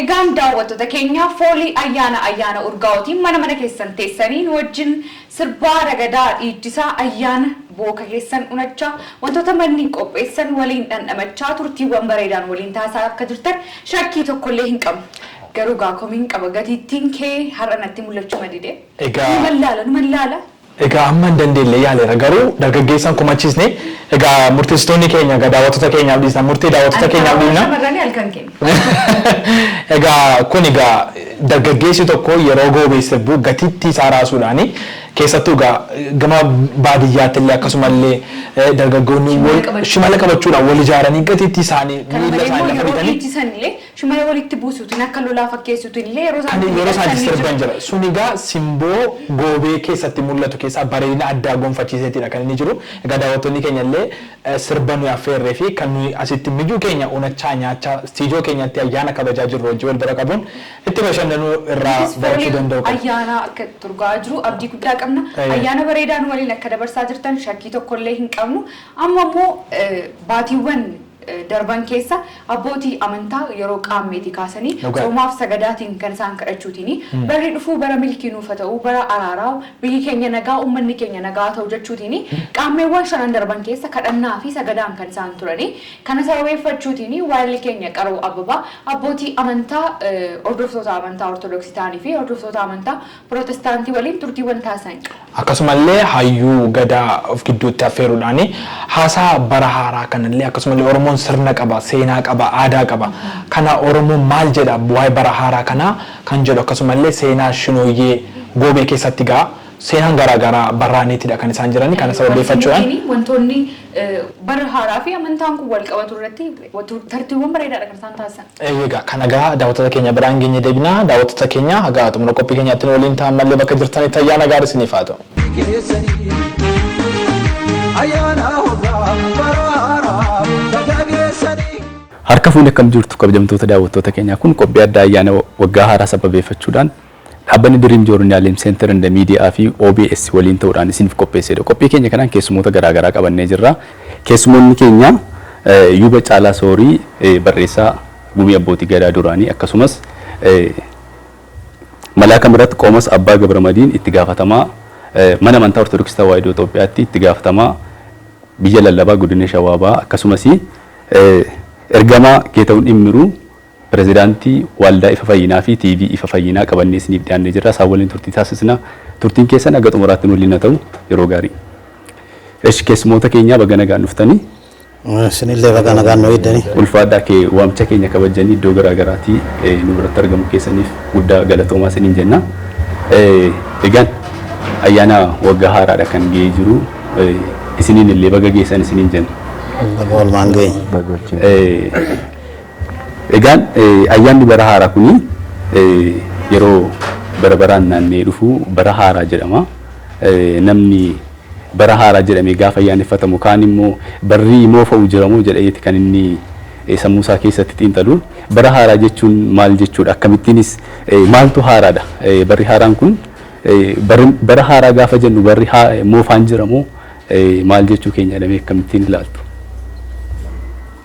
Egaan daawwattoota keenya, foolii ayyaana urgaa'ootiin mana mana keessan teessanii nu wajjin sirbaa, ragadaa, dhiichisaa, ayyaana booka keessan unachaa, wantoota manni qopheessan waliin dhandhamachaa, turtiiwwan bareedaan waliin taasisaa akka jirtan shakkii tokkollee hin qabnu. Garuu gaa komiin qaba, gatiittiin kee har'a natti mul'achuu madide. Numa laala, numa laala. Egaa amma hin dandeenye yaaleera, garuu dargaggeessan kumachiisne. Egaa murteessitoonni keenya, egaa daawwattoota keenyaaf dhiisna, murtee daawwattoota keenyaaf dhiisna. Shamarranii halkan keenya. Egaa kun egaa dargaggeessi tokko yeroo goobee sirbu gatiittii isaa raasuudhaani, keessattuu egaa gama baadiyyaatti illee akkasumallee dargaggoonni shimala qabachuudhaan wal ijaaranii gatiittii isaanii Kana miila malee isaanii immoo lafa yeroo bitanii dhiichisan illee shimala walitti buusuutiin akka lolaa fakkeessuutiin illee yeroo kan isaan yeroo isaan ni sirban jiru. Jira. Sun egaa simboo goobee keessatti mul'atu keessaa bareedina addaa gonfachiiseetidha kan inni jiru. Egaa daawwattoonni keenya illee sirba nuyi affeerree fi kan nuyi asitti mijuu keenya unachaa, nyaachaa, istiijoo keenyatti ayyaana kabajaa jirru wajjin wal bira qabuun itti bashannanuu irraa Nutis barachuu fooliin danda'u qabu. Ayyaana akka turgaa jiru abdii guddaa qabna. Ayyaana bareedaan waliin akka dabarsaa jirtan shakkii tokkollee hin qabnu. Amma immoo baatiiwwan darban keessa abbootii amantaa yeroo qaammeetii kaasanii soomaaf sagadaatiin kan isaan kadhachuutiin barri dhufuu bara milkii nuuf haa ta'u, bara araaraa, biyyi keenya nagaa, uummanni keenya nagaa ta'u jechuutiin qaammeewwan shanan darban keessa kadhannaa fi sagadaan kan isaan turanii. Kana sababeeffachuutiin waayilli keenya Qaroo Ababaa abbootii amantaa hordoftoota amantaa Ortodoksii ta'anii fi hordoftoota amantaa Pirootestaantii waliin turtiiwwan taasisan qaba. Akkasumallee hayyuu gadaa of gidduutti affeeruudhaan haasaa bara haaraa kanallee, akkasumallee Oromoon sirna qaba, seenaa qaba, aadaa qaba. Kana Oromoon maal jedha waa'ee bara haaraa kanaa kan jedhu, akkasumallee seenaa shinooyyee goobee keessatti gaa seenaan garaa garaa barraaniitidha kan isaan jirani, kana sababeeffachuudhaan. Wantoonni bara haaraa fi amantaan kun wal qabatu irratti tartiiwwan bareedaadha kan isaan taasisan. Egaa kana gaa daawwattoota keenya biraan geenye deebinaa. Daawwattoota keenya, haga xumura qophii keenyaatti nu waliin ta'an mallee bakka jirtanitti ayyaana gaarii isiniif haa ta'u. Geessanii ayyaana hoggaa bara haaraa baga geessanii. Harka fuunee, akkam jirtu kabajamtoota daawwattoota keenyaa? Kun qophii addaa ayyaana waggaa haaraa sababeeffachuudhaan dhaabbanni Dream Journalism Center and Media fi OBS waliin ta'uudhaan isiniif qopheessedha. Qophii keenya kanaan keessummoota garaagaraa qabannee jirra. Keessummoonni keenya Yuuba Caalaa Soorii, barreessaa Gumii Abbootii Gadaa duraanii, akkasumas Malaaka Mirat Qoomas Abbaa Gabramadiin, itti gaafatamaa mana amantaa Ortodoksii Tawaahidoo Itoophiyaatti itti gaafatamaa biyya lallabaa godina Shawaa Bahaa, akkasumas ergamaa Geetahun Dhimmiruu, pirezidaantii Waldaa Ifa Fayyinaa fi TV Ifa Fayyinaa qabannee isiniif dhiyaannee jirra. Isaan waliin turtii taasisna. Turtiin keessan haga xumuraatti nu waliin haa ta'u. Yeroo gaarii. Esh, keessummoota keenyaa, baga nagaan dhuftanii. Isinillee baga nagaan nu eeddanii. Ulfaadhaa kee waamicha keenya kabajanii iddoo garaa garaatii nu biratti argamu keessaniif guddaa galatoomaa isiniin jenna. Egaan ayyaana waggaa haaraadha kan ga'ee jiru. Isiniin illee baga geessan isiniin jenna. Baga walumaan geenye. Egaan ayyaanni bara haaraa kuni yeroo bara baraan naanna'ee dhufu bara haaraa jedhama. Namni bara haaraa jedhamee gaafa ayyaaneffatamu kaan immoo barri moofa'u jiramoo jedheeti kan inni sammuu isaa keessatti xiinxalu. Bara haaraa jechuun maal jechuudha? Akkamittiinis maaltu haaraadha? Barri haaraan kun, bara haaraa gaafa jennu, barri moofaan jiramoo maal jechuu keenya jedhamee akkamittiin ilaaltu?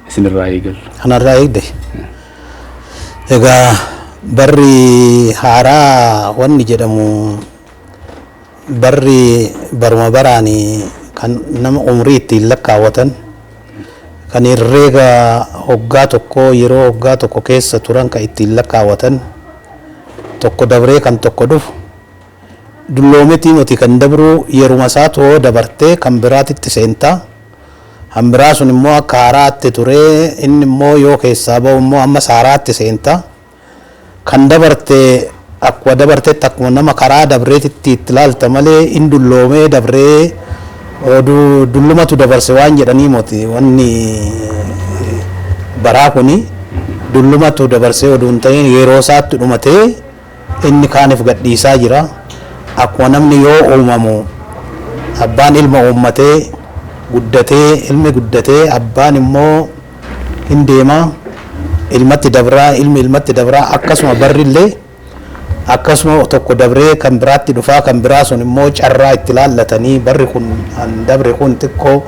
Isinirraa eegallu. Kanarraa eegde. Egaa barri haaraa wanni jedhamu, barri baruma baraan kan nama umrii ittiin lakkaawwatan, kan herreega hoggaa tokko yeroo hoggaa tokko keessa turan kan ittiin lakkaawwatan, tokko dabree kan tokko dhufu, dulloometii miti kan dabru, yeruma isaa too dabartee kan biraatitti seentaa. Kan biraa sun immoo akka haaraatti ture, inni immoo yoo keessaa bahu immoo ammas haaraatti seenta. Kan dabarte akkuma dabartetti, akkuma nama karaa dabreetitti itti ilaalta malee in dulloomee dabree oduu dullumatu dabarse waan jedhanii moti. Wanni baraa kuni dullumatu dabarsee oduu hin ta'in, yeroo isaatti dhumatee inni kaaniif gadhiisaa jira. Akkuma namni yoo uumamu abbaan ilma uummatee guddatee, ilmi guddatee, abbaan immoo hin deemaa, ilmatti dabraa, ilmi ilmatti dabraa, akkasuma barrillee akkasuma tokko dabree kan biraatti dhufaa. Kan biraa sun immoo carraa itti laallatanii, barri kun an dabre kun xiqqoo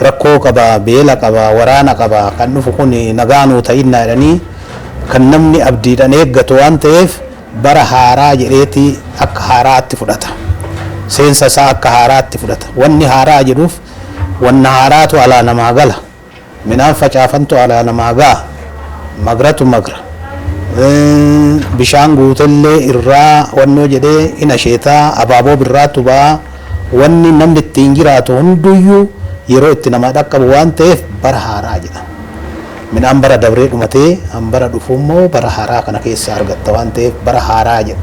rakkoo qaba, beela qaba, waraana qaba, kan dhufu kun nagaa nuu ta'innaa jedhanii. Kan namni abdiidhaan eeggatu waan ta'eef bara haaraa jedheeti akka haaraatti fudhata. Seensa isaa akka haaraatti fudhata. Wanni haaraa jedhuuf wanna haaraatu alaa namaa gala. Midhaan facaafantu alaa namaa ga'a. Magratu magra. Bishaan guutellee irraa wannoo jedhee in asheetaa, abaaboo birraatu ba'a. Wanni namni ittiin jiraatu hunduyyuu yeroo itti namaa dhaqqabu waan ta'eef bara haaraa jedhama. Midhaan bara dabree dhumatee an bara dhufu immoo bara haaraa kana keessa argatta waan ta'eef bara haaraa jedha.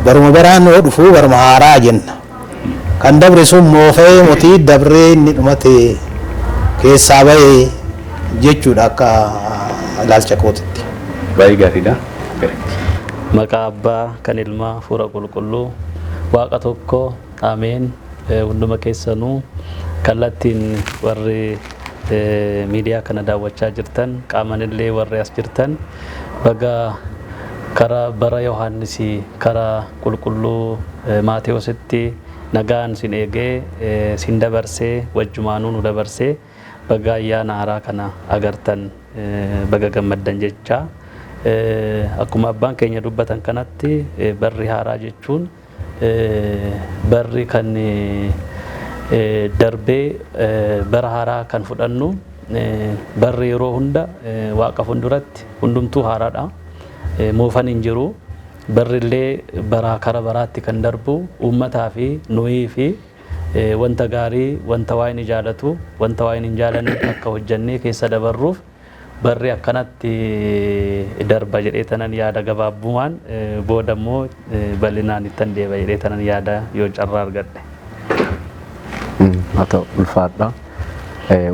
Baruma baraan yoo dhufu baruma haaraa jenna. Kan dabre sun moofa'ee motii dabree inni dhumate keessaa bahee jechuudha akka ilaalcha kootitti. Baay'ee gaariidha. Maqaa Abbaa kan Ilmaa Hafuura Qulqulluu Waaqa tokko, ameen. Hunduma keessanuu kallattiin warri miidiyaa kana daawwachaa jirtan, qaamanillee warri as jirtan, baga karaa bara Yohaannisii karaa qulqulluu Maatewositti nagaan sin eegee sin dabarsee, wajjumaanuu nu dabarsee, baga ayyaana haaraa kana agartan, baga gammaddan jecha. Akkuma abbaan keenya dubbatan kanatti, barri haaraa jechuun barri kan darbee bara haaraa kan fudhannu. Barri yeroo hunda Waaqa fuulduratti hundumtuu haaraadha. Moofan hin jiru. Barri illee bara kara baraatti kan darbu uummataa fi nuyii fi wanta gaarii, wanta Waaqni jaalatu, wanta Waaqni hin jaalanne akka hojjannee keessa dabarruuf barri akkanatti darba jedhee tanan yaada gabaabbumaan. Booda immoo bal'inaan ittan deeba jedhee tanan yaada yoo carraa argadhe. Haa ta'u, ulfaadha.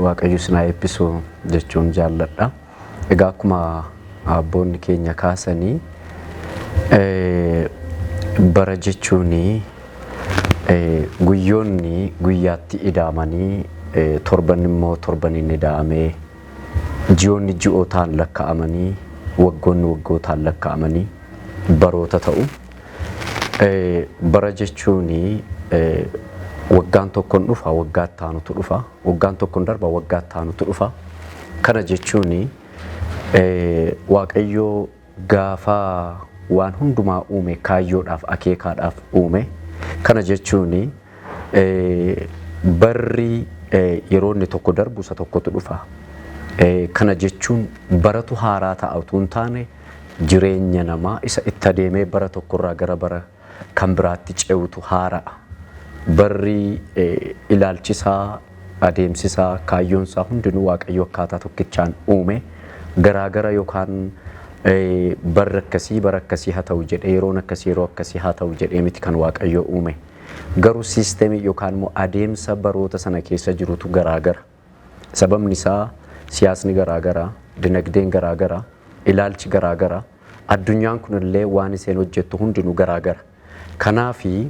Waaqayyo isin haa eebbisu jechuun jaalladha. Egaa akkuma abboonni keenya kaasanii, bara jechuun guyyoonni guyyaatti ida'amanii, torban immoo torbaniin ida'amee, ji'oonni ji'ootaan lakkaa'amanii, waggoonni waggootaan lakkaa'amanii baroota ta'u. Bara jechuun waggaan tokkoon dhufa, waggaa itti aanutu dhufa, waggaan tokkoon darba, waggaa itti aanutu dhufa. Kana jechuun Waaqayyo gaafa waan hundumaa uume kaayyoodhaaf, akeekaadhaaf uume. Kana jechuun barri yeroo inni tokko darbu isa tokkotu dhufa. Kana jechuun baratu haaraa ta'a utuu hin taane, jireenya namaa isa itti adeemee bara tokkorraa gara bara kan biraatti ce'utu haara'a. Barri ilaalchisaa, adeemsisaa, kaayyoonsaa hundinuu Waaqayyo akkaataa tokkichaan uume. Garaagara yookaan barri akkasii bara akkasii haa ta'u jedhee, yeroon akkasii yeroo akkasii haa ta'u jedhee miti kan Waaqayyo uume. Garuu siisteemii yookaan immoo adeemsa baroota sana keessa jirutu garaagara. Sababni isaa siyaasni garaagara, dinagdeen garaagara, ilaalchi garaagara, addunyaan kunillee waan isheen hojjettu hundinuu garaagara. Kanaafi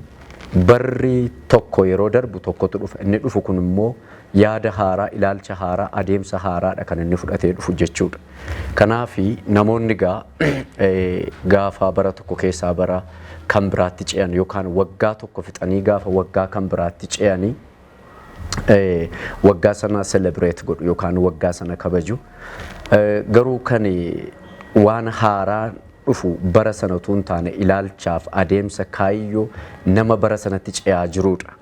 barri tokko yeroo darbu tokkotu dhufa. Inni dhufu kun immoo yaada haaraa, ilaalcha haaraa, adeemsa haaraadha kan inni fudhatee dhufu jechuudha. Kanaafi namoonni gaa gaafa bara tokko keessaa bara kan biraatti ce'an yookaan waggaa tokko fixanii gaafa waggaa kan biraatti ce'anii, waggaa sana celebrate godhu yookaan waggaa sana kabaju. Garuu kan waan haaraa dhufu bara sana utuu hin taane ilaalchaaf adeemsa kaayyoo nama bara sanatti ce'aa jirudha.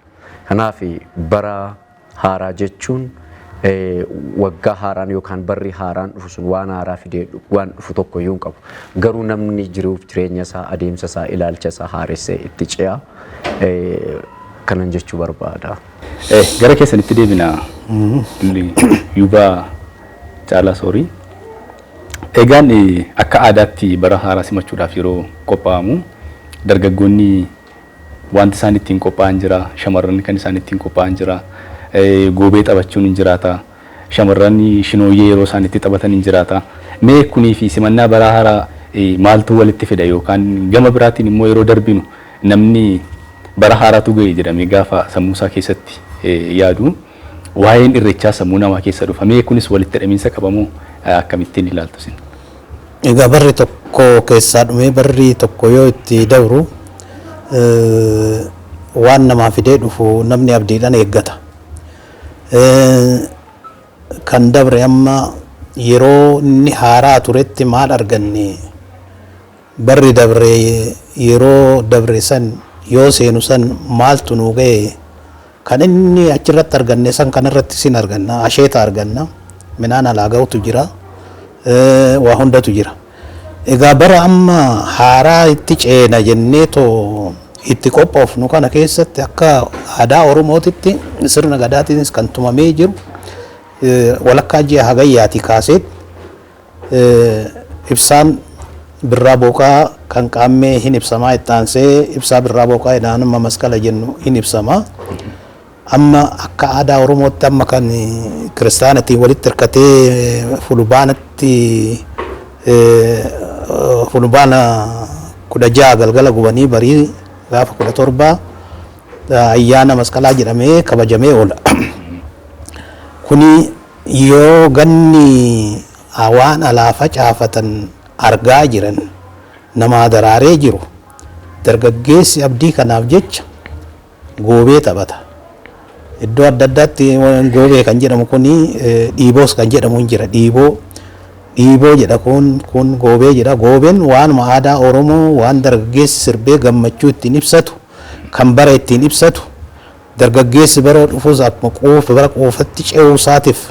Kanaaf bara haaraa jechuun waggaa haaraan yookaan barri haaraan dhufu sun waan haaraa fidee waan dhufu tokko iyyuu hin qabu. Garuu namni jiruuf jireenya isaa, adeemsa isaa, ilaalcha isaa haaressee itti ce'a. Kanan jechuu barbaada. Gara keessanitti deebina, Yuubaa Caalaa Soorii. Egaan akka aadaatti bara haaraa simachuudhaaf yeroo qophaa'amu dargaggoonni wanti isaan ittiin qophaa'an jira, shamarran kan isaan ittiin qophaa'an jira, goobee taphachuun hin jiraata, shamarran shinooyyee yeroo isaan itti taphatan hin jiraata. Mee kunii fi simannaa bara haaraa maaltu walitti fida? Yookaan gama biraatiin immoo yeroo darbinu namni bara haaraatu ga'e jedhamee gaafa sammuu isaa keessatti yaadu waa'een Irreechaa sammuu namaa keessa dhufa. Mee kunis walitti hidhamiinsa qabamoo akkamittiin ilaaltu isin? Egaa barri tokko keessaa dhumee barri tokko yoo itti dabru waan namaa fidee dhufu namni abdiidhaan eeggata. Kan dabre amma Yeroo inni haaraa turetti maal arganne, barri dabre, yeroo dabre san yoo seenu san maaltu nuu ga'e, kan inni achirratti arganne san kanarratti sin arganna, asheeta arganna, midhaan alaa ga'utu jira, waa hundatu jira. Egaa bara amma haaraa itti ceena jennee too itti qophoofnu kana keessatti, akka aadaa Oromootitti sirna gadaatiinis kan tumamee jiru, walakkaa ji'a Hagayyaati kaasee ibsaan birraa booqaa kan qaammee hin ibsamaa, itti ibsaa birraa booqaa jedhaan amma masqala jennu hin ibsamaa. Amma akka aadaa Oromootti amma kan kiristaanatiin walitti hirkatee fulbaanatti, Fulbaana 16 galgala gubanii barii gaafa 17 ayyaana masqalaa jedhamee kabajamee oola. Kuni yoo ganni waan alaa facaafatan argaa jiran namaa daraaree jiru, dargaggeessi abdii kanaaf jecha goobee taphata. Iddoo adda addaatti goobee kan jedhamu kuni dhiiboos kan jedhamu hin jira. Dhiiboo dhiiboo jedha, kun goobee jedha. Goobeen waanuma aadaa Oromoo, waan dargaggeessi sirbee gammachuu ittiin ibsatu, kan bara ittiin ibsatu, dargaggeessi bara dhufus akkuma quufa bara quufatti ce'uu isaatiif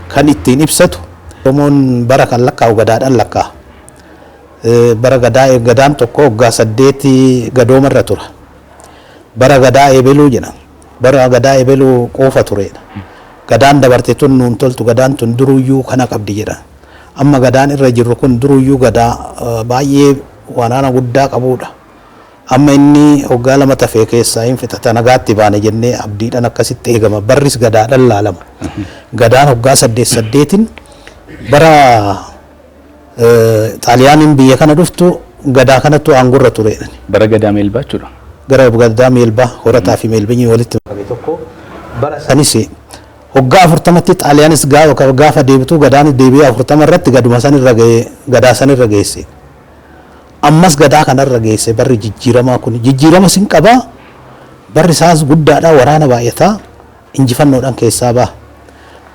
kan ittiin ibsatu. Oromoon bara kan lakkaa'u gadaadhaan lakkaa'a. Bara gadaa, gadaan tokko waggaa 8 gadoomarra tura. Bara gadaa eebeluu jedhama. Bara gadaa eebeluu quufa turedha. Gadaan dabarte tun nuun toltu, gadaan tun duruyyuu kana qabdi jedha. Amma gadaan irra jirru kun duruyyuu gadaa baay'ee waraana guddaa qabudha. Amma inni waggaa 2 tafee keessaa hin fixata, nagaatti baane jennee abdiidhaan akkasitti eegama. Barris gadaadhaan laalama. Gadaan waggaa 8 8n, bara Xaaliyaaniin biyya kana dhuftu gadaa kanattu aangorra turedha. Bara gadaa meelbaa jechuudha. Gara gadaa meelbaa, horataa fi meelbinyi walitti makame tokko. Bara sanis waggaa 40tti Xaaliyaanis gaafa deebitu, gadaanis deebi'ee 40 irratti gaduma sanirra ga'ee gadaa sanirra geesse. Ammas gadaa kanarra geesse. Barri jijjiiramaa kun jijjiirama sin qabaa, barri isaas guddaadha, waraana baay'ataa, injifannoodhaan keessaa baha.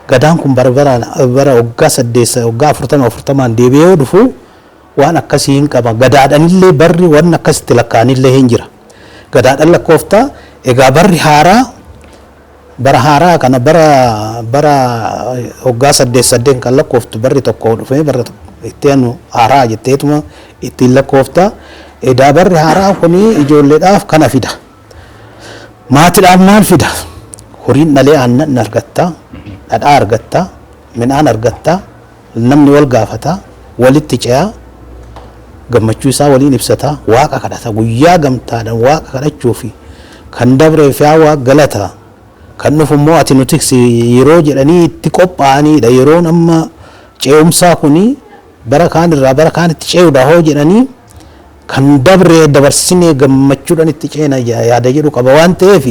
Gadaan kun bara bara waggaa 8, waggaa 40 40n deebi'ee yoo dhufu waan akkasii hin qaba. Gadaadhanillee barri waan akkasitti lakkaa'anillee hin jira. Gadaadhaan lakkooftaa. Egaa barri haaraa, bara haaraa kana, bara waggaa 8 8 kan lakkooftu, barri tokko dhufee bara itti aanu haaraa jetteetuma ittiin lakkoofta. Edaa barri haaraa kuni ijoolleedhaaf kana fida. Maatiidhaaf maal fida? Horiin dhalee aannan argatta, dhadhaa argatta, midhaan argatta, namni wal gaafata, walitti ce'a, gammachuu isaa waliin ibsata, waaqa kadhata, guyyaa gamtaadhaan waaqa kadhachuu fi kan dabree fi waaqa galata, kan dhufu immoo ati nu tiksi yeroo jedhanii itti qophaa'anidha. Yeroon amma ce'umsaa kuni bara kaan irraa bara kaanitti ce'uudha hoo jedhanii, kan dabree dabarsinee gammachuudhaan itti ceena yaada jedhu qaba waan ta'eef,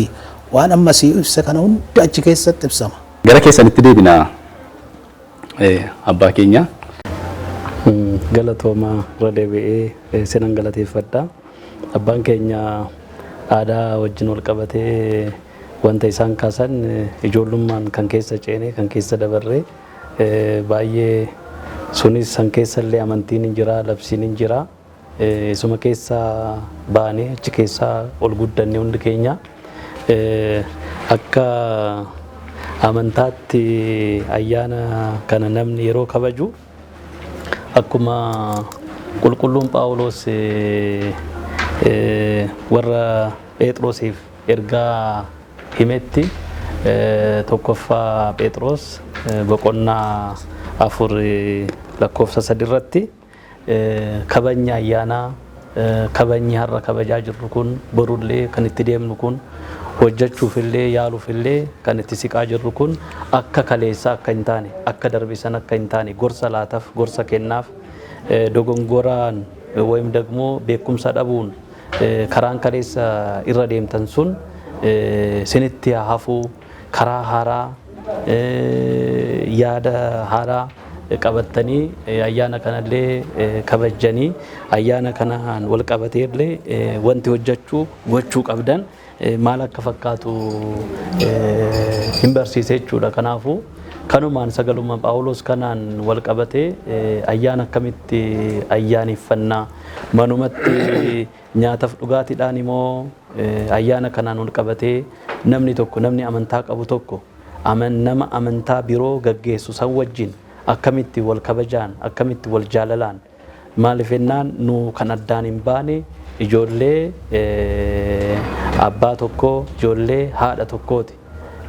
waan amma si ibsa kana hunda achi keessatti ibsama. Gara keessanitti deebinaa, abbaa keenya. Galatoomaa, irra deebi'ee sinan galateeffadha. Abbaan keenya aadaa wajjin wal qabatee wanta isaan kaasan ijoollummaan kan keessa ceene, kan keessa dabarre baay'ee, sunis san keessa illee amantiin hin jira, labsiin hin jira. Isuma keessa baanee achi keessaa ol guddanne hundi keenya. Akka amantaatti ayyaana kana namni yeroo kabaju, akkuma qulqulluun Phaawulos warra Phexrosiif ergaa himetti, 1ffaa Phexros boqonnaa 4 lakkoofsa 3 irratti, kabajni ayyaanaa, kabajni har'a kabajaa jirru kun, borullee kan itti deemnu kun, hojjechuufillee yaaluufillee kan itti siqaa jirru kun akka kaleessaa akka hin taane, akka darbe sana akka hin taane gorsa laataaf, gorsa kennaaf. Dogongoraan ወይም ደግሞ beekumsa dhabuun karaan kaleessa irra deemtan sun sinitti haa hafuu, karaa haaraa, yaada haaraa qabattanii ayyaana kanallee kabajjanii, ayyaana kanaan wal qabateellee wanti hojjechuu gochuu qabdan maal akka fakkaatu hin barsiise jechuudha. Kanaafuu Kanumaan sagaluma Phaawulos kanaan wal qabatee ayyaana akkamitti ayyaaneffannaa, manumatti nyaataaf dhugaatiidhaan immoo ayyaana kanaan wal qabatee namni tokko, namni amantaa qabu tokko nama amantaa biroo gaggeessu san wajjin akkamitti wal kabajaan, akkamitti wal jaalalaan, maaliif jennaan nu kan addaan hin baane ijoollee abbaa tokkoo, ijoollee haadha tokkooti.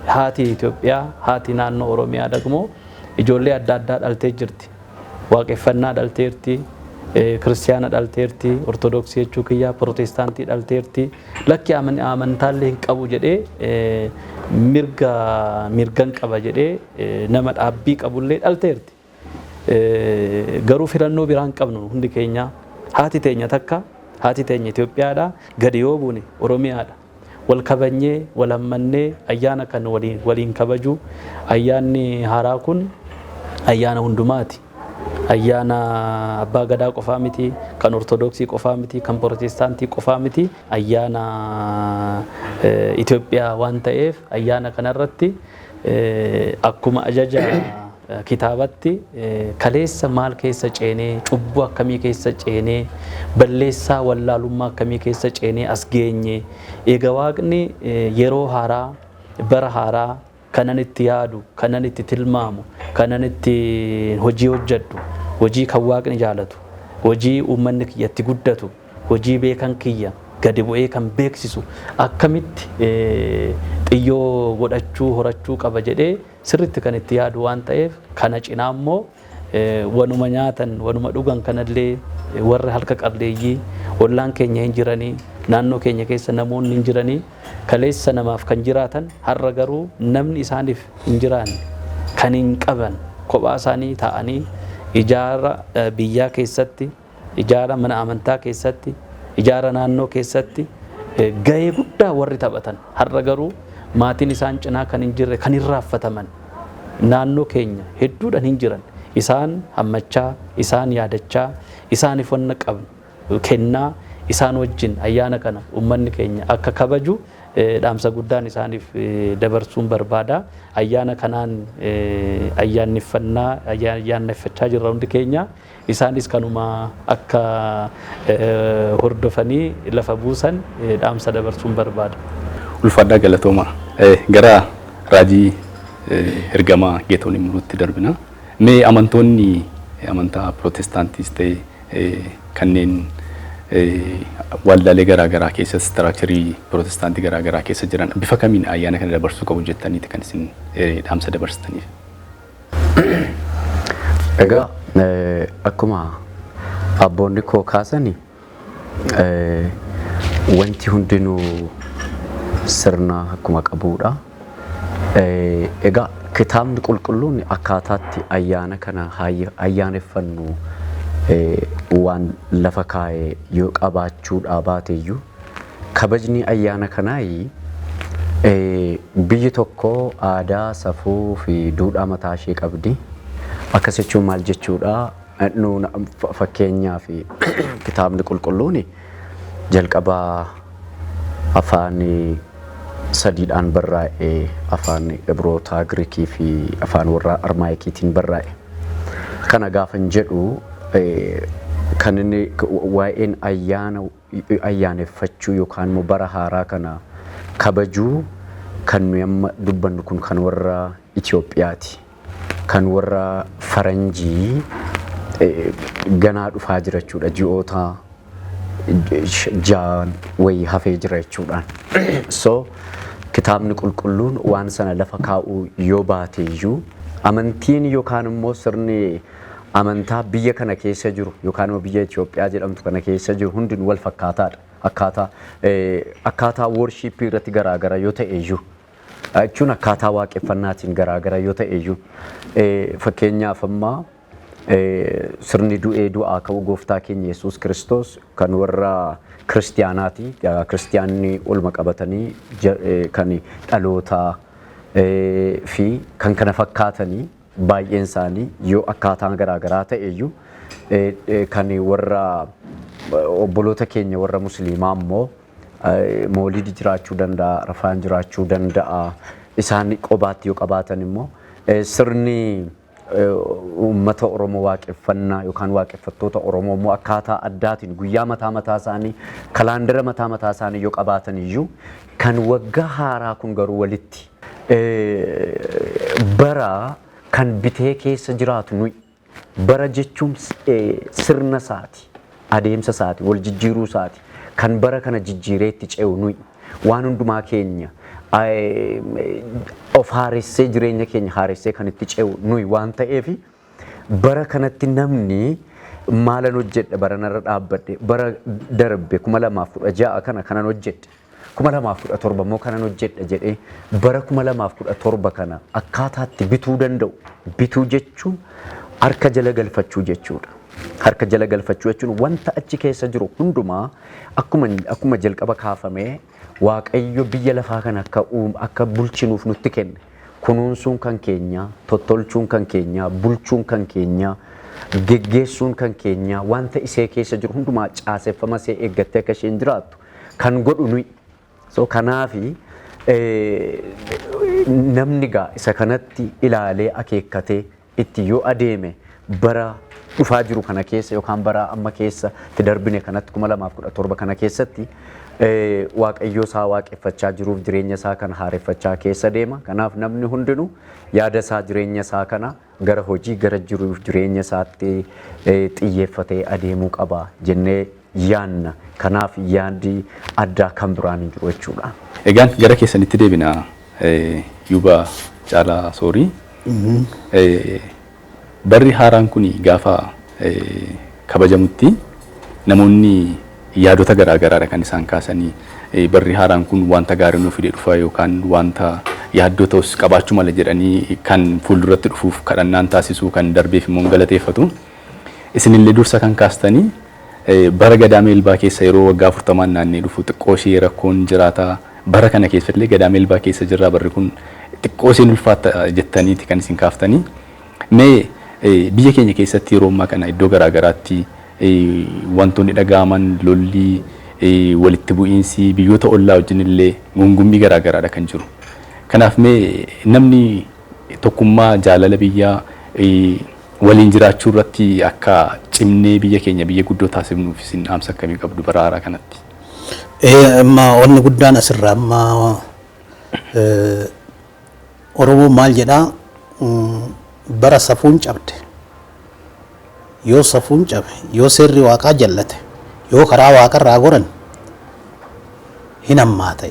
Haati Itoophiyaa, haati naannoo Oromiyaa dagmoo ijoollee adda addaa dhaltee jirti. Waaqeffannaa dhalteerti, kiristiyaana dhalteerti, ortodoksii jechuu kiyyaa, pirootestaantii dhalteerti. Lakki, amantaallee hin qabu jedhee, mirga mirgan qaba jedhee nama dhaabbii qabullee dhalteerti. Garuu filannoo biraa hin qabnu hundi keenya. Haati teenya takka, haati teenya Itoophiyaadha, gadi yoo buune Oromiyaadha. Wal kabajnee, wal hammannee ayyaana kan waliin kabaju. Ayyaanni haaraa kun ayyaana hundumaati. Ayyaana abbaa gadaa qofaa miti, kan ortodoksii qofaa miti, kan pirootestaantii qofaa miti. Ayyaana Itoophiyaa waan ta'eef ayyaana kanarratti akkuma ajaja kitaabatti kaleessa maal keessa ceenee, cubbuu akkamii keessa ceenee, balleessaa wallaalummaa akkamii keessa ceenee as geenye, eega Waaqni yeroo haaraa, bara haaraa kanan itti yaadu, kanan itti tilmaamu, kanan itti hojii hojjedhu, hojii kan Waaqni jaalatu, hojii uummanni kiyya itti guddatu, hojii beekan kiyya gadi bu'ee kan beeksisu akkamitti xiyyoo godhachuu horachuu qaba jedhee sirritti kan itti yaadu waan ta'eef, kana cinaa immoo wanuma nyaatan, wanuma dhugan kanallee warra harka qalleeyyii ollaan keenya hin jiranii, naannoo keenya keessa namoonni hin jiranii, kaleessa namaaf kan jiraatan har'a garuu namni isaaniif hin jiraanne, kan hin qaban, kophaa isaanii taa'anii ijaara biyyaa keessatti, ijaara mana amantaa keessatti, ijaara naannoo keessatti gahee guddaa warri taphatan har'a garuu maatiin isaan cinaa kan hin jirre, kan irraanfataman naannoo keenya hedduudhaan hin jiran. Isaan hammachaa, isaan yaadachaa, isaaniif wanna qabnu kennaa, isaan wajjin ayyaana kana uummanni keenya akka kabaju dhaamsa guddaan isaaniif dabarsuun barbaada. Ayyaana kanaan ayyaanneffannaa ayyaanneffachaa jirra hundi keenya. Isaanis kanuma akka hordofanii lafa buusan dhaamsa dabarsuun barbaada. Ulfaadhaa, galatooma. Gara raajii ergamaa Geetoon Imruutti darbina. Mee amantoonni amantaa pirootestaantiis ta'e kanneen waldaalee garaa garaa keessa, structure pirootestaantii garaa garaa keessa jiran bifa kamiin ayyaana kana dabarsuu qabu jettaniiti kan isin dhaamsa dabarsitaniif? Egaa akkuma abboonni koo kaasani, wanti hundinuu sirna akkuma qabudha. Egaa kitaabni qulqulluun akkaataatti ayyaana kana ayyaaneffannu waan lafa kaa'ee yoo qabaachuudhaa baateyyuu, kabajni ayyaana kanaa, biyyi tokko aadaa, safuu fi duudhaa mataa ishee qabdi. Akkas jechuun maal jechuudha? Nuun fakkeenyaaf kitaabni qulqulluun jalqabaa afaan sadiidhaan barraa'e: afaan Ibrootaa, Giriikii fi afaan warra Armaayikiitiin barraa'e. Kana gaafan jedhu kan inni waa'een ayyaana ayyaaneffachuu yookaan immoo bara haaraa kana kabajuu kan nuyi amma dubbannu kun kan warra Itoophiyaati. Kan warra faranjii ganaa dhufaa jira jechuudha. Ji'oota 6 wayii hafee jira jechuudhaan. So kitaabni qulqulluun waan sana lafa kaa'uu yoo baate iyyuu, amantiin yookaan immoo sirni amantaa biyya kana keessa jiru yookaan immoo biyya Itoophiyaa jedhamtu kana keessa jiru hundinuu wal fakkaataadha. Akkaataa worship irratti garaagara yoo ta'e iyyuu, jechuun akkaataa waaqeffannaatiin garaagara yoo ta'e iyyuu, fakkeenyaaf ammaa sirni du'ee du'aa ka'uu gooftaa keenya Yesuus Kiristoos kan warra kiristiyaanaati. Kiristiyaanni olma qabatanii kan dhalootaa fi kan kana fakkaatanii baay'een isaanii yoo akkaataan garaagaraa ta'e iyyuu, kan warra obboloota keenya warra musliimaa immoo moolidi jiraachuu danda'a, rafaan jiraachuu danda'a. Isaan qobaatti yoo qabaatan immoo Sirni uummata Oromoo waaqeffannaa yookaan waaqeffattoota Oromoo immoo akkaataa addaatiin guyyaa mataa mataa isaanii, kalaandara mataa mataa isaanii yoo qabaatan iyyuu, kan waggaa haaraa kun garuu walitti bara kan bitee keessa jiraatu nuyi. Bara jechuun sirna isaati, adeemsa isaati, wal jijjiiruu isaati. Kan bara kana jijjiiree itti ce'u nuyi. Waan hundumaa keenya of haaressee, jireenya keenya haaressee kan itti ce'u nuyi waan ta'eef, bara kanatti namni maalan hojjedha, bara narra dhaabbadhe, bara darbe 2016 kana kanan hojjedhe, 2017 immoo kanan hojjedha jedhee bara 2017 kana akkaataatti bituu danda'u. Bituu jechuun harka jala galfachuu jechuudha. Harka jala galfachuu jechuun wanta achi keessa jiru hundumaa akkuma jalqaba kaafamee Waaqayyo biyya lafaa kana akka bulchinuuf nutti kenne, kunuunsuun kan keenya, tottolchuun kan keenya, bulchuun kan keenya, geggeessuun kan keenya, wanta isee keessa jiru hundumaa caaseffama isee eeggattee akka isheen jiraattu kan godhu nuyi. So kanaafi namni gaa isa kanatti ilaalee akeekkatee itti yoo adeeme, bara dhufaa jiru kana keessa yookaan bara amma keessa itti darbine kanatti, 2017 kana keessatti, Waaqayyoo isaa waaqeffachaa jiruuf jireenya isaa kana haareffachaa keessa deema. Kanaaf namni hundinuu yaada isaa, jireenya isaa kana gara hojii, gara jiruuf jireenya isaatti xiyyeeffatee adeemuu qaba jennee yaanna. Kanaaf yaaddi addaa kan biraan hin jiru jechuudha. Egaan gara keessanitti deebina, Yuuba Caalaa Soorii. Barri haaraan kun gaafa kabajamutti namoonni yaadota garaa garaadha kan isaan kaasanii. Barri haaraan kun wanta gaarii nuuf fidee dhufa yookaan wanta yaaddoo ta'us qabaachuu mala jedhanii kan fuulduratti dhufuuf kadhannaan taasisuu, kan darbeef immoo galateeffatu. Isinillee dursa kan kaastanii bara Gadaa Meelbaa keessa yeroo waggaa 40n naannee dhufu xiqqoo ishee rakkoon jiraata. Bara kana keessallee Gadaa Meelbaa keessa jirra, barri kun xiqqoo isheen ulfaatta jettaniiti kan isin kaaftanii. Mee biyya keenya keessatti yeroo ammaa kana iddoo garaa garaatti wantoonni dhaga'aman, lolli, walitti bu'iinsi, biyyoota ollaa wajjin illee gungummii garaa garaadha kan jiru. Kanaaf mee namni tokkummaa, jaalala biyyaa, waliin jiraachuu irratti akka cimnee biyya keenya biyya guddoo taasifnuuf isin dhaamsa akkamii qabdu bara haaraa kanatti? Amma wanni guddaan asirraa amma Oromoon maal jedhaa, bara safuun cabde, yoo safuun cabe, yoo seerri waaqaa jallate, yoo karaa waaqarraa goran hin hammaata,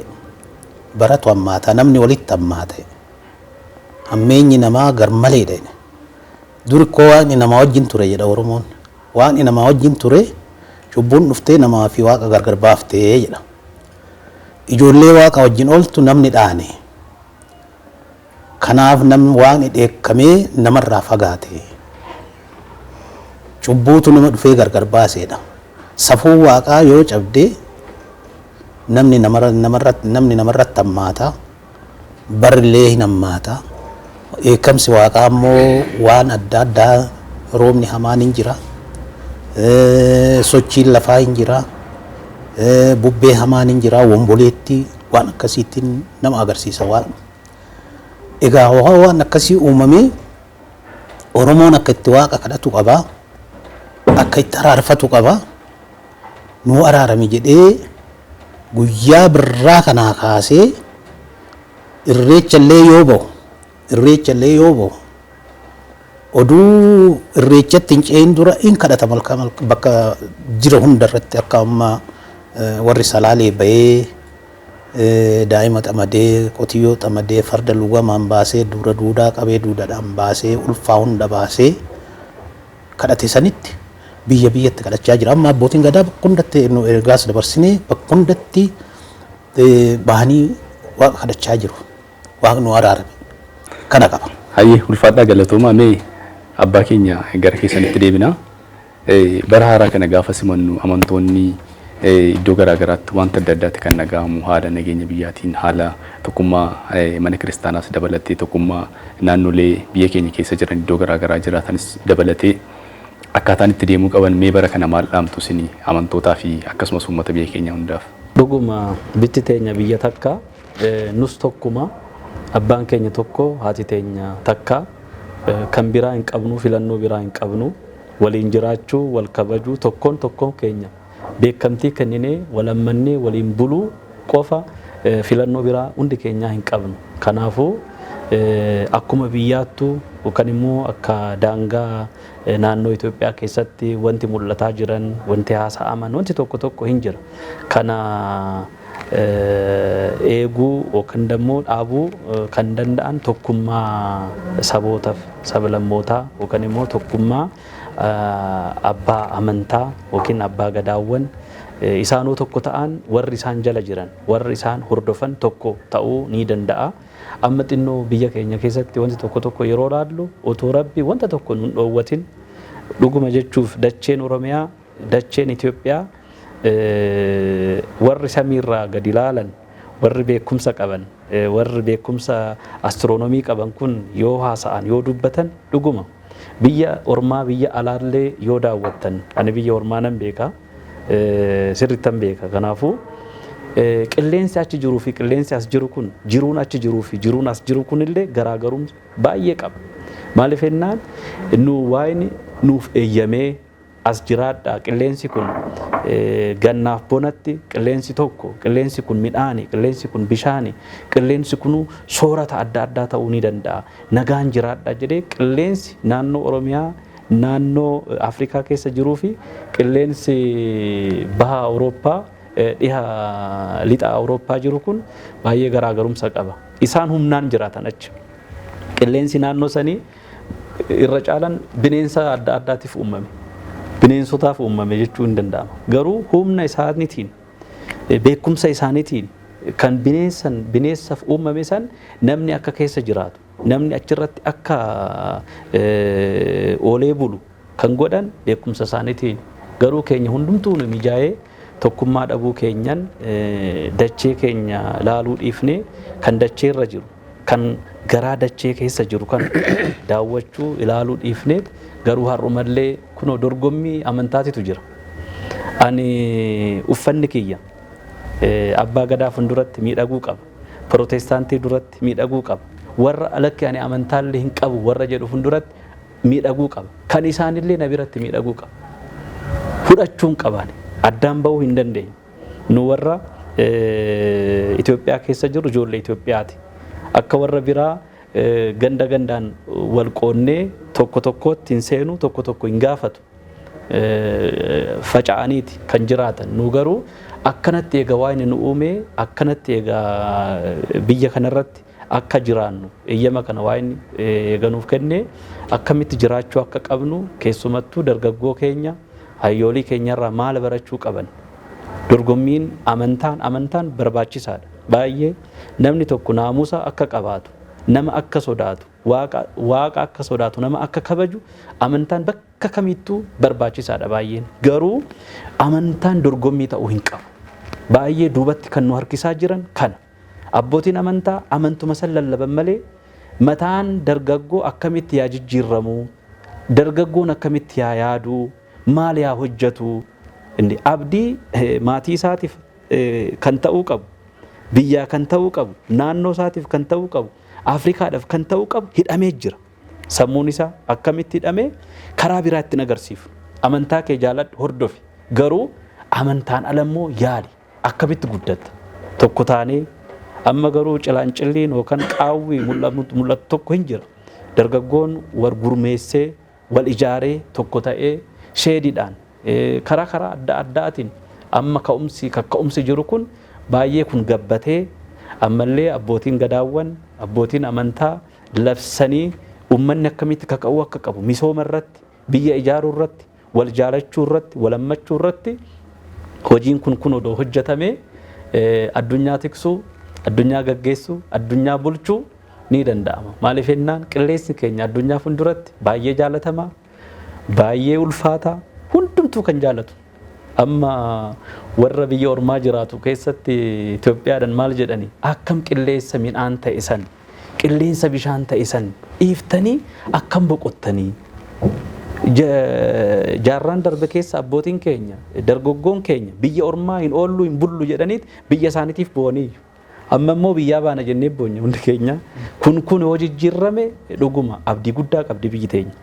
baratu hammaata, namni walitti hammaata, hammeenyi namaa garmaleedha. Dur koo waaqni namaa wajjin ture jedha Oromoon. Waaqni namaa wajjin ture, cubbuun dhuftee namaa fi waaqa gargar baaftee jedha. Ijoollee waaqa wajjin ooltu namni dhaane. Kanaaf namni waaqni dheekkamee namarraa fagaate. Cubbuutu nama dhufee gargar baaseedha. Safuun waaqaa yoo cabde namni namarratti hammaata. Barrillee hin hammaata. Dheekkamsi waaqaa immoo waan adda addaa, roobni hamaan hin jira. Sochiin lafaa hin jira. Bubbee hamaan hin jira. Womboleetti waan akkasiitiin nama agarsiisa waan. Egaa waan akkasii uumamee Oromoon akka itti waaqa kadhatu qaba. Akka itti araarfatu qaba. Nuu araarami jedhee guyyaa birraa kanaa kaasee irreechallee yoo bahu, irreechallee yoo bahu, oduu irreechatti hin ce'in dura in kadhata. Malkaa bakka jira hunda irratti akka amma warri Salaalee bahee daa'ima xamadee, qotiyyoo xamadee, farda lugamaan baasee, dura duudaa qabee, duudadhaan baasee, ulfaa hunda baasee kadhate sanitti biyya biyyatti kadhachaa jira. Amma abbootiin gadaa bakka hundatti nu ergaas dabarsinee bakka hundatti bahanii waaqa kadhachaa jiru. Waaqni nu araarame. Kana qaba. Hayyee, ulfaadhaa, galatoomaa. Mee abbaa keenya gara keessanitti deebina. Bara haaraa kana gaafa simannu amantoonni iddoo garaa garaatti wanta adda addaatti kan dhaga'amu, haala nageenya biyyaatiin, haala tokkummaa mana kiristaanaas dabalatee, tokkummaa naannolee biyya keenya keessa jiran iddoo garaa garaa jiraatanis dabalatee akkaataan itti deemuu qaban, mee bara kana maal dhaamtu isin amantootaa fi akkasumas uummata biyya keenyaa hundaaf? Dhuguma bitti teenya biyya takka, nus tokkuma. Abbaan keenya tokko, haati teenya takka, kan biraa hin qabnu, filannoo biraa hin qabnu. Waliin jiraachuu, wal kabajuu, tokkoon tokkoon keenya beekamtii kenninee wal ammannee waliin buluu qofa, filannoo biraa hundi keenyaa hin qabnu. Kanaafuu akkuma biyyaattuu yookaan immoo akka daangaa naannoo Itoophiyaa keessatti wanti mul'ataa jiran, wanti haasa'aman, wanti tokko tokko hin jira. Kana eeguu yookaan immoo dhaabuu kan danda'an tokkummaa sabootaaf sablammootaa yookaan immoo tokkummaa abbaa amantaa yookiin abbaa gadaawwan isaanuu tokko ta'an, warri isaan jala jiran, warri isaan hordofan tokko ta'uu ni danda'a. Amma xinnoo biyya keenya keessatti wanti tokko tokko yeroo laallu, otoo Rabbi wanta tokko nun dhoowwatin, dhuguma jechuuf dacheen Oromiyaa, dacheen Itoophiyaa, warri samiirraa gadi ilaalan, warri beekumsa qaban, warri beekumsa astiroonomii qaban kun yoo haasa'an, yoo dubbatan, dhuguma biyya ormaa, biyya alaallee yoo daawwattan, ani biyya ormaa nan beeka, sirrittan beeka. Kanaafuu qilleensi achi jiruu fi qilleensi as jiru kun, jiruun achi jiruu fi jiruun as jiru kun illee garaagarumsa baay'ee qaba. Maaliif jennaan, nu waayini nuuf eeyyamee as jiraadha, qilleensi kun gannaaf bonatti qilleensi tokko, qilleensi kun midhaani, qilleensi kun bishaani, qilleensi kun soorata adda addaa ta'uu ni danda'a, nagaan jiraadha jedhee, qilleensi naannoo Oromiyaa, naannoo Afrikaa keessa jiruu fi qilleensi baha Awurooppaa, dhiha lixa Awurooppaa jiru kun baay'ee garaagarumsa qaba. Isaan humnaan jiraatan achi. Qilleensi naannoo sanii irra caalan bineensa adda addaatiif uumame. Bineensotaaf uumame jechuu hin danda'ama. Garuu humna isaaniitiin, beekumsa isaaniitiin kan bineensan bineensaaf uumame san namni akka keessa jiraatu, namni achirratti akka oolee bulu kan godhan beekumsa isaaniitiin. Garuu keenya hundumtuu nu mijaa'ee tokkummaa dhabuu keenyan dachee keenya laaluu dhiifnee, kan dacheerra jiru, kan garaa dachee keessa jiru kan daawwachuu, ilaaluu dhiifnee, garuu har'umallee kunoo dorgommii amantaatitu jira. Ani uffanni kiyya abbaa gadaa fuulduratti miidhaguu qaba. Pirootestaantii duratti miidhaguu qaba. Warra alakki ani amantaallee hin qabu warra jedhu fuulduratti miidhaguu qaba. Kan isaanillee na biratti miidhaguu qaba. Fudhachuun qaban addaan bahuu hin dandeenyu. Nu warra Itoophiyaa keessa jiru ijoollee Itoophiyaati. Akka warra biraa ganda gandaan wal qoonnee tokko tokkotti hin seenu, tokko tokko hin gaafatu. Faca'aniiti kan jiraatan. Nu garuu akkanatti eega waan nu uume, akkanatti egaa biyya kanarratti akka jiraannu eeyyama kana waan eeganuuf kenne, akkamitti jiraachuu akka qabnu, keessumattuu dargaggoo keenya hayyoolii keenyarraa maal barachuu qaban. Dorgommiin amantaan barbaachisaadha. Baay'ee namni tokko naamusa akka qabaatu, nama akka sodaatu, waaqa akka sodaatu, nama akka kabaju amantaan bakka kamittuu barbaachisaadha baay'een. Garuu amantaan dorgommii ta'uu hin qabu. Baay'ee duubatti kan nu harkisaa jiran kana. Abbootiin amantaa amantuma san lallaban malee mataan dargaggoo akkamitti yaa jijjiirramuu, dargaggoon akkamitti yaa yaaduu, maal yaa hojjetu, inni abdii maatii isaatiif kan ta'uu qabu, biyyaa kan ta'uu qabu, naannoo isaatiif kan ta'uu qabu, Afrikaadhaaf kan ta'uu qabu hidhamee jira. Sammuun isaa akkamitti hidhamee karaa biraa ittiin agarsiifu. Amantaa kee jaaladhu, hordofi. Garuu amantaan ala immoo yaali. Akkamitti guddatta? Tokko taanee amma garuu cilaancilliin yookaan qaawwi mul'atu tokko hin jira. Dargaggoon wal gurmeessee, wal ijaaree, tokko ta'ee sheediidhaan karaa karaa adda addaatiin amma ka'umsi kakka'umsi jiru kun baay'ee kun gabbatee, ammallee abbootiin gadaawwan, abbootiin amantaa labsanii uummanni akkamitti kaka'uu akka qabu, misooma irratti, biyya ijaaruu irratti, wal jaalachuu irratti, wal hammachuu irratti hojiin kun odoo hojjetamee addunyaa tiksuu, addunyaa gaggeessuu, addunyaa bulchuu ni danda'ama. Maaliif jennaan, qilleensi keenya addunyaa fuulduratti baay'ee jaalatamaa, baay'ee ulfaataa, hundumtuu kan jaalatu. Amma warra biyya ormaa jiraatu keessatti Itoophiyaadhaan maal jedhani, akkam qilleensa midhaan ta'e san, qilleensa bishaan ta'e san dhiiftanii akkam boqottanii? Jaarraan darbe keessa abbootiin keenya, dargaggoon keenya biyya ormaa hin oollu, hin bullu jedhaniit biyya isaaniitiif bo'aniiyyu. Amma immoo biyyaa baana jennee boonye hundi keenya. Kun yoo jijjiirame dhuguma abdii guddaa qabdi biyyi teenya.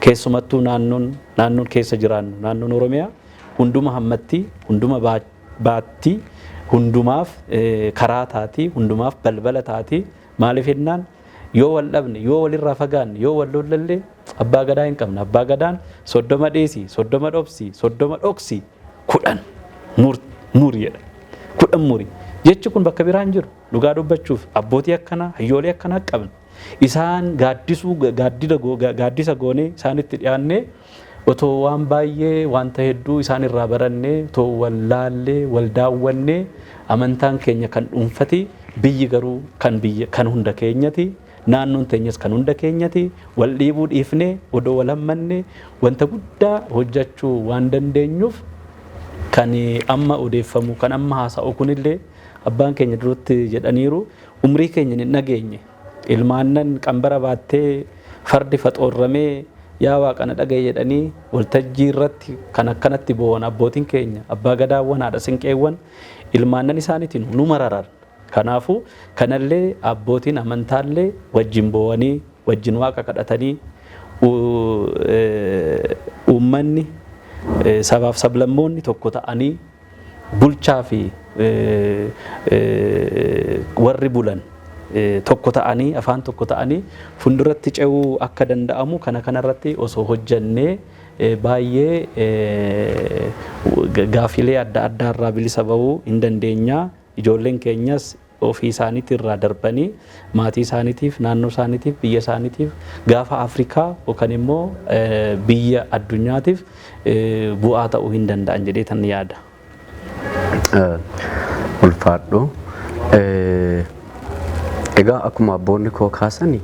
Keessumattuu naannoon keessa jiraannu, naannoon Oromiyaa, hunduma hammatti, hunduma baatti, hundumaaf karaa taati, hundumaaf balbala taati. Maaliif jennaan, yoo wal dhabne, yoo walirraa fagaanne, yoo wal lollallee, abbaa gadaa hin qabne. Abbaa gadaan 30 dheesi, 30 dhobsi, 30 dhoksi, 10 muri jedha. 10 muri. Jechi kun bakka biraan jiru. Dhugaa dubbachuuf abbootii akkanaa, hayyoolee akkanaa qabna. Isaan gaaddisuu gaaddisa goonee isaanitti dhiyaannee, otoo waan baay'ee, wanta hedduu isaan irraa barannee, otoo wal laallee, wal daawwannee, amantaan keenya kan dhuunfati, biyyi garuu kan biyya kan hunda keenyati, naannoon teenyas kan hunda keenyati. Wal dhiibuu dhiifnee odoo wal hammannee wanta guddaa hojjechuu waan dandeenyuuf, kan amma odeeffamu, kan amma haasa'u kunillee, abbaan keenya duratti jedhaniiru, umrii keenya hin dhageenye. Ilmaannan qambara baattee, fardi faxoorramee, "Yaa Waaqa, na dhagaye" jedhanii waltajjii irratti kan akkanatti bo'an abbootiin keenya, abbaa gadaawwan, haadha sinqeewwan, ilmaannan isaaniitiin nu mararan. Kanaafuu kanallee abbootiin amantaallee wajjin bo'anii, wajjin Waaqa kadhatanii, uummanni, sabaaf sablammoonni tokko ta'anii, bulchaa fi warri bulan tokko ta'anii, afaan tokko ta'anii fuulduratti ce'uu akka danda'amu kana kanarratti osoo hojjannee, baay'ee gaafilee adda addaa irraa bilisa bahuu hin dandeenya. Ijoolleen keenyas ofii isaaniitii irraa darbanii maatii isaaniitiif, naannoo isaaniitiif, biyya isaaniitiif, gaafa Afrikaa yookaan immoo biyya addunyaatiif bu'aa ta'uu hin danda'an jedhee tan yaada. Ulfaadhu. Egaa akkuma abboonni koo kaasani,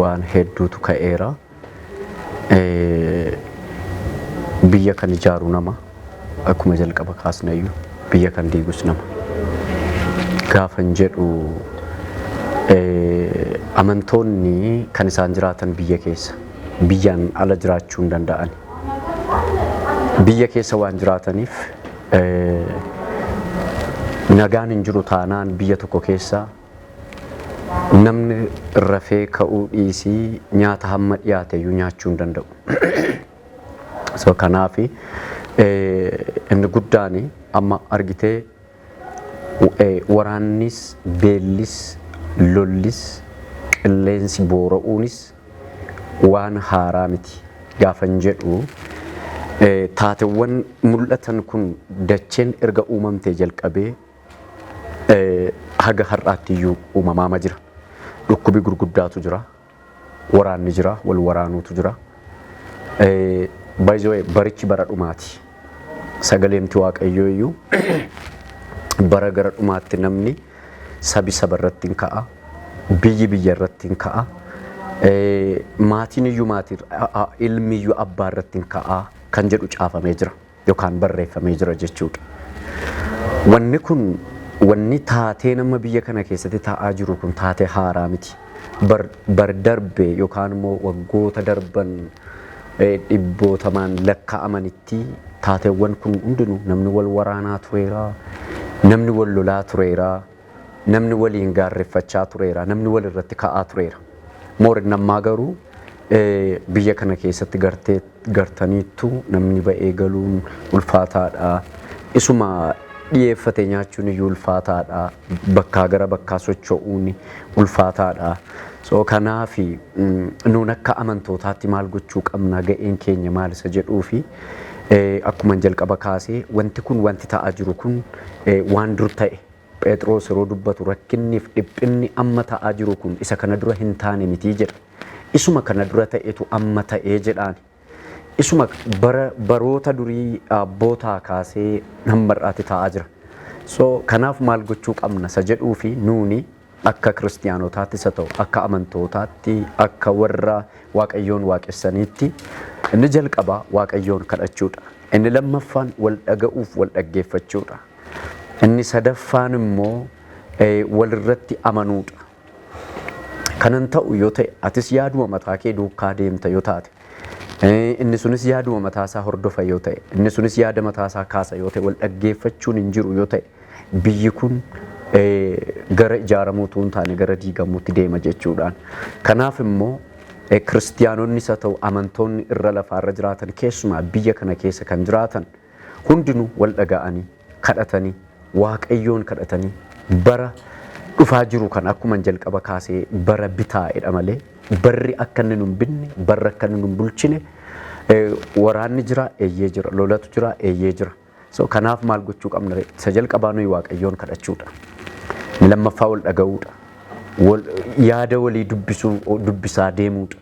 waan hedduutu ka'eera. Biyya kan ijaaru nama, akkuma jalqaba kaasnayyuu, biyya kan diigus nama. Gaafan jedhu, amantoonni kan isaan jiraatan biyya keessa, biyyaan ala jiraachuu hin danda'an. Biyya keessa waan jiraataniif, nagaan hin jiru taanaan biyya tokko keessa namni rafee ka'uu dhiisii nyaata hamma dhiyaate iyyuu nyaachuu hin danda'u. So kanaafi inni guddaan amma argitee, waraannis, beellis, lollis, qilleensi boora'uunis waan haaraa miti. Gaafan jedhu, taateewwan mul'atan kun dacheen erga uumamtee jalqabee haga har'aatti iyyuu uumamaama jira. Dhukkubi gurguddaatu jira. Waraanni jira, wal waraanuutu jira. By the way, barichi bara dhumaati. Sagaleemti Waaqayyoo iyyuu bara gara dhumaatti namni, sabi saba irratti hin ka'a, biyyi biyya irratti hin ka'a, maatiin iyyuu maatii, ilmi iyyuu abbaa irratti hin ka'a kan jedhu caafamee jira yookaan barreeffamee jira jechuudha. Wanni kun, wanni taatee nama biyya kana keessatti ta'aa jiru kun, taatee haaraa miti. Bar darbe yookaan immoo waggoota darban dhibbootamaan lakkaa'amanitti taateewwan kun hundinuu, namni wal waraanaa tureera, namni wal lolaa tureera, namni waliin gaarreeffachaa tureera, namni wal irratti ka'aa tureera. Moorin ammaa garuu biyya kana keessatti gartee gartaniittu, namni ba'ee galuun ulfaataadha. Isuma dhiyeeffate nyaachuun iyyuu ulfaataadha. Bakkaa gara bakkaa socho'uun ulfaataadha. So kanaafi nuun akka amantootaatti maal gochuu qabna, ga'een keenya maal isa jedhuu fi, akkuma jalqaba kaasee, wanti kun, wanti ta'aa jiru kun waan dur ta'e. Phexros yeroo dubbatu, rakkinniif dhiphinni amma ta'aa jiru kun isa kana dura hin taane mitii jedha. Isuma kana dura ta'etu amma ta'ee jedhaan. Isuma bara baroota durii abbootaa kaasee hamma har'aatti ta'aa jira. So kanaaf maal gochuu qabna isa jedhuu fi, nuuni akka kiristiyaanotaattis haa ta'u, akka amantootaatti, akka warra Waaqayyoon waaqessaniitti, inni jalqabaa Waaqayyoon kadhachuudha. Inni lammaffaan wal dhaga'uuf wal dhaggeeffachuudha. Inni sadaffaan immoo walirratti amanuudha. Kanan ta'u yoo ta'e, atis yaaduma mataa kee duukaa deemta yoo taate, inni sunis yaaduma mataasaa hordofa yoo ta'e, inni sunis yaada mataasaa kaasa yoo ta'e, wal dhaggeeffachuun hin jiru yoo ta'e, biyyi kun Gara ijaaramuu utuu hin taane gara diigamuutti deema jechuudhaan. Kanaaf immoo kiristiyaanonnis haa ta'u amantoonni irra lafaarra jiraatan, keessumaa biyya kana keessa kan jiraatan hundinuu, wal dhaga'anii kadhatanii, Waaqayyoon kadhatanii, bara dhufaa jiru kan akkuma jalqaba kaasee bara bitaa'edha malee barri akka inni nun binne, barri akka inni nun bulchine. Waraanni jira, eeyyee jira. Lolatu jira, eeyyee jira. So kanaaf maal gochuu qabna? Isa jalqabaa nuyi Waaqayyoon kadhachuudha. Inni lammaffaa wal dhaga'uudha. Yaada walii dubbisuu, dubbisaa deemuudha.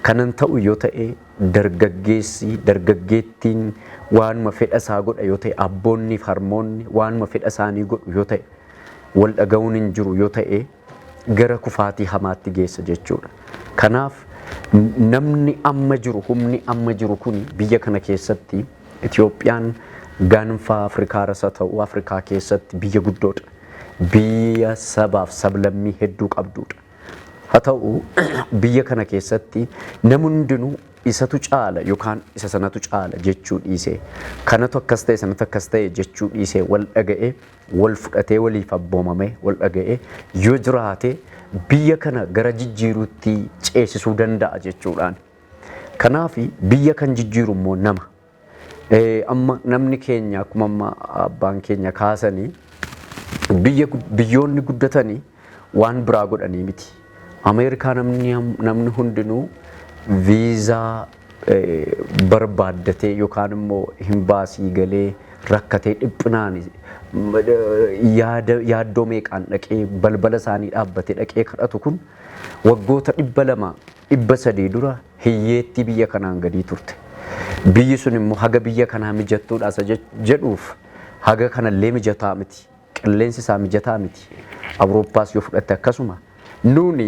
Kanan ta'u yoo ta'e, dargaggeessi dargaggeettiin waanuma fedha isaa godha yoo ta'e, abboonni fi harmoonni waanuma fedha isaanii godhu yoo ta'e, wal dhaga'uun hin jiru yoo ta'e, gara kufaatii hamaatti geessa jechuudha. Kanaaf namni amma jiru, humni amma jiru kun biyya kana keessatti, Itoophiyaan gaanfa Afrikaa irras haa ta'u Afrikaa keessatti biyya guddoodha. Biyya sabaaf sablammii hedduu qabdudha. Haa ta'u, biyya kana keessatti namni hundinuu isatu caala yookaan isa sanatu caala jechuu dhiisee, kanatu akkas ta'e, sanatu akkas ta'e jechuu dhiisee, wal dhaga'ee, wal fudhatee, waliif abboomamee, wal dhaga'ee yoo jiraate, biyya kana gara jijjiiruutti ceesisuu danda'a jechuudhaan. Kanaaf biyya kan jijjiiru immoo nama. Amma namni keenya, akkuma amma abbaan keenya kaasanii, biyya biyyoonni guddatanii waan biraa godhanii miti. Ameerikaa namni hundinuu viizaa barbaaddatee yookaan immoo imbaasii galee rakkatee, dhiphinaan, yaada yaaddoo meeqaan dhaqee, balbala isaanii dhaabbatee dhaqee kadhatu kun waggoota 200, 300 dura hiyyeettii biyya kanaan gadii turte. Biyyi sun immoo haga biyya kanaa mijattuudha isa jedhuuf haga kanallee mijataa miti. Qilleensi isaa mijataa miti. Awurooppaas yoo fudhatte akkasuma. Nuuni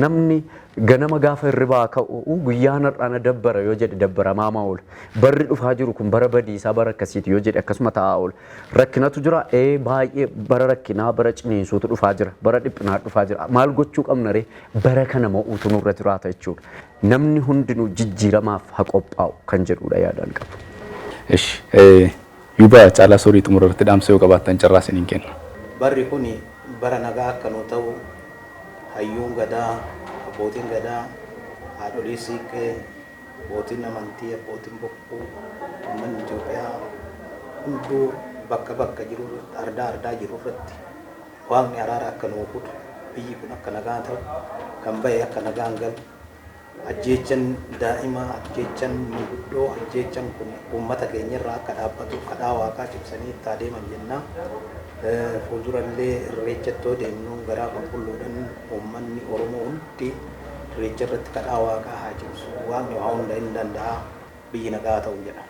namni ganama gaafa hirribaa ka'u guyyaan har'aa na dabbara yoo jedhe, dabbaramaa oola. Barri dhufaa jiru kun bara badiisaa, bara akkasiiti yoo jedhe, akkasuma ta'aa oola. Rakkinatu jira, ee baay'ee, bara rakkinaa, bara ciniinsuutu dhufaa jira, bara dhiphinaa dhufaa jira. Maal gochuu qabna ree? Bara kana mo'uutu nurra jiraata jechuudha. Namni hundinuu jijjiiramaaf haa qophaa'u kan jedhudha yaadaan qabu. Ishi Yuba Caalaa Soorii, xumura irratti dhaamsa yoo qabaattan carraa isiniin kenna. Barri kun bara nagaa akka nuu ta'u hayyuun gadaa, abbootiin gadaa, haadholii siiqqee, abbootiin amantii, abbootiin bokkuu, uummanni Itoophiyaa hunduu bakka bakka jiru, ardaa ardaa jiru irratti Waaqni araara akka nuu fudu, biyyi kun akka nagaa ta'u, kan bahe akka nagaan galu, ajjeechan daa'imaa, ajjeechan manguddoo, ajjeechan kun uummata keenya irraa akka dhaabbatu kadhaa Waaqaa cimsanii itti adeeman jennaa. Fuuldurallee irreechatti yoo deemnu garaa qulqulluudhaan uummanni Oromoo hundi irreecha irratti kadhaa Waaqaa haa cimsu. Waaqni waa hunda hin danda'a. Biyyi nagaa ta'u jedha.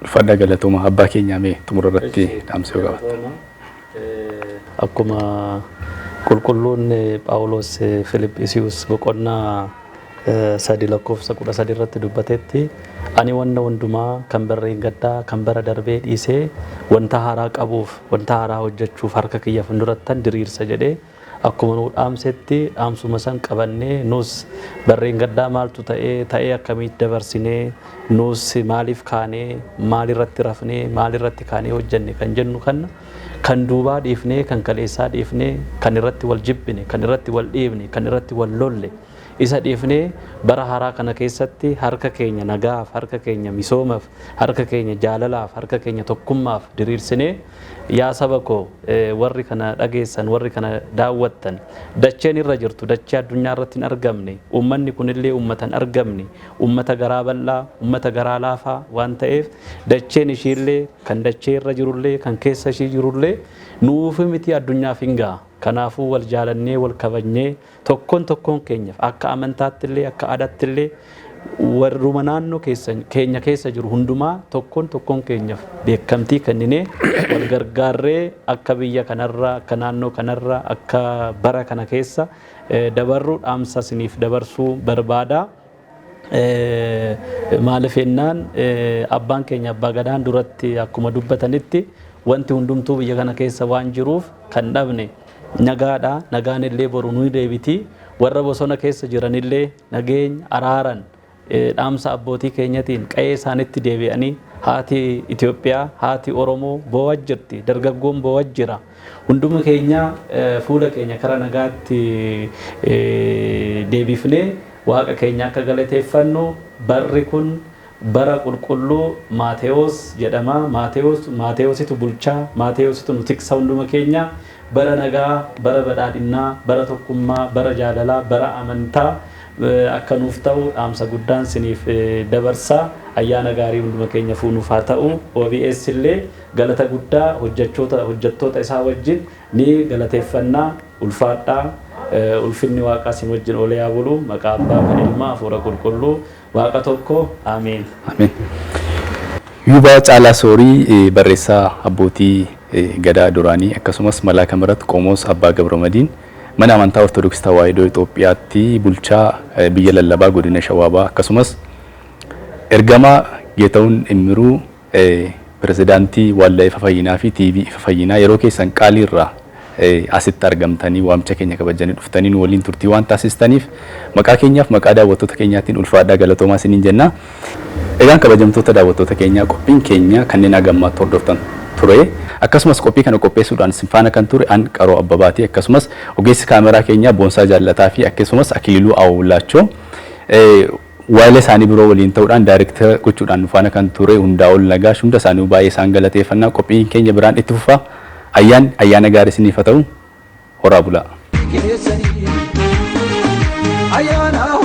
Ulfaadhaa, galatooma. Abbaa keenyaa, mee xumura irratti dhaamsa yoo qabaattan. Akkuma qulqulluun Phaawulos Filiphisiiyus boqonnaa 3 lakkoofsa 13 irratti dubbatetti, ani wanta hundumaa kan barreen gaddaa kan bara darbee dhiisee wanta haaraa qabuuf, wanta haaraa hojjechuuf harka kiyya fuuldurattan diriirsa jedhee akkuma nuu dhaamsetti, dhaamsuma san qabannee nus barreen gaddaa maaltu ta'ee ta'ee, akkamitti dabarsinee, nus maaliif kaanee, maalirratti rafnee, maalirratti kaanee hojjenne kan jennu kana kan duubaa dhiifnee, kan kaleessaa dhiifnee, kan irratti wal jibbine, kan irratti wal dhiibne, kan irratti wal lolle isa dhiifnee, bara haaraa kana keessatti harka keenya nagaaf, harka keenya misoomaaf, harka keenya jaalalaaf, harka keenya tokkummaaf diriirsinee, yaa saba koo, warri kana dhageessan, warri kana daawwattan, dacheen irra jirtu dachee addunyaa irratti hin argamne, uummanni kunillee uummata hin argamne, uummata garaa bal'aa, uummata garaa laafaa waan ta'eef, dacheen ishiillee, kan dachee irra jirullee, kan keessa ishii jirullee nuufi miti addunyaaf hin ga'a. Kanaafuu wal jaalannee, wal kabajnee, tokkoon tokkoon keenyaaf akka amantaattillee akka aadaattillee warruma naannoo keenya keessa jiru hundumaa tokkoon tokkoon keenyaaf beekamtii kenninee, wal gargaarree, akka biyya kanarra, akka naannoo kanarra, akka bara kana keessa dabarru dhaamsa isiniif dabarsuu barbaada. Maaliif jennaan, abbaan keenya abbaa gadaan duratti akkuma dubbatanitti, wanti hundumtuu biyya kana keessa waan jiruuf kan dhabne nagaadha. Nagaan illee boru nu deebiti. Warra bosona keessa jiranillee nageenya araaran dhaamsa abbootii keenyatiin qa'ee isaanitti deebi'anii Haati Itoophiyaa, haati Oromoo boo'aa jirti. Dargaggoon boo'aa jira. Hunduma keenya fuula keenya kara nagaatti deebifnee Waaqa keenya akka galateeffannu, barri kun bara qulqulluu Maatewoos jedhama. Maatewoos Maatewoositu bulchaa, Maatewoositu nu tiksa hunduma keenya. Bara nagaa, bara badhaadhinnaa, bara tokkummaa, bara jaalalaa, bara amantaa akka nuuf ta'u dhaamsa guddaan siniif dabarsa. Ayyaana gaarii hunduma keenya fuunuuf haa ta'u. OBS illee galata guddaa hojjechoota hojjettoota isaa wajjin ni galateeffannaa. Ulfaadhaa. Ulfinni Waaqaa sin wajjin oolee haa bulu. Maqaa Abbaa kan Ilmaa Hafuura Qulqulluu Waaqa tokko. Ameen. Ameen. Yuuba Caalaa Soorii, barreessaa abbootii Gadaa duraanii, akkasumas Malaaka Mirat Qomoos Abbaa Gabramadiin, mana amantaa Ortodoksii Tawaahidoo Itoophiyaatti bulchaa biyya lallabaa godina Shawaa Bahaa, akkasumas ergamaa Geetahun Immiruu, pirezidaantii Waaldaa Ifa Fayyinaa fi TV Ifa Fayyinaa, yeroo keessan qaalii irraa asitti argamtanii waamicha keenya kabajanii dhuftanii nu waliin turtii waan taasistaniif maqaa keenyaaf maqaa daawwattoota keenyaatiin ulfaadhaa, galatoomaa isiniin jenna. Egaan kabajamtoota daawwattoota keenyaa, qophiin keenya kanneen haga ammaatti hordoftan ture. Akkasumas qophii kana qopheessuudhaan isin faana kan ture an Qaroo Abbabaati. Akkasumas ogeessi kaameraa keenyaa Boonsaa Jaallataa fi akkasumas Akiliiluu Awulaachoo waa'ila isaanii biroo waliin ta'uudhaan daayirektara gochuudhaan nu faana kan ture Hundaa'ol Nagaash, hunda isaanii baay'ee isaan galateeffannaa. Qophiin keenya biraan itti fufa. Ayyaanni ayyaana gaarii isiniif haa ta'u. Horaa bulaa. Keessanii ayyaana.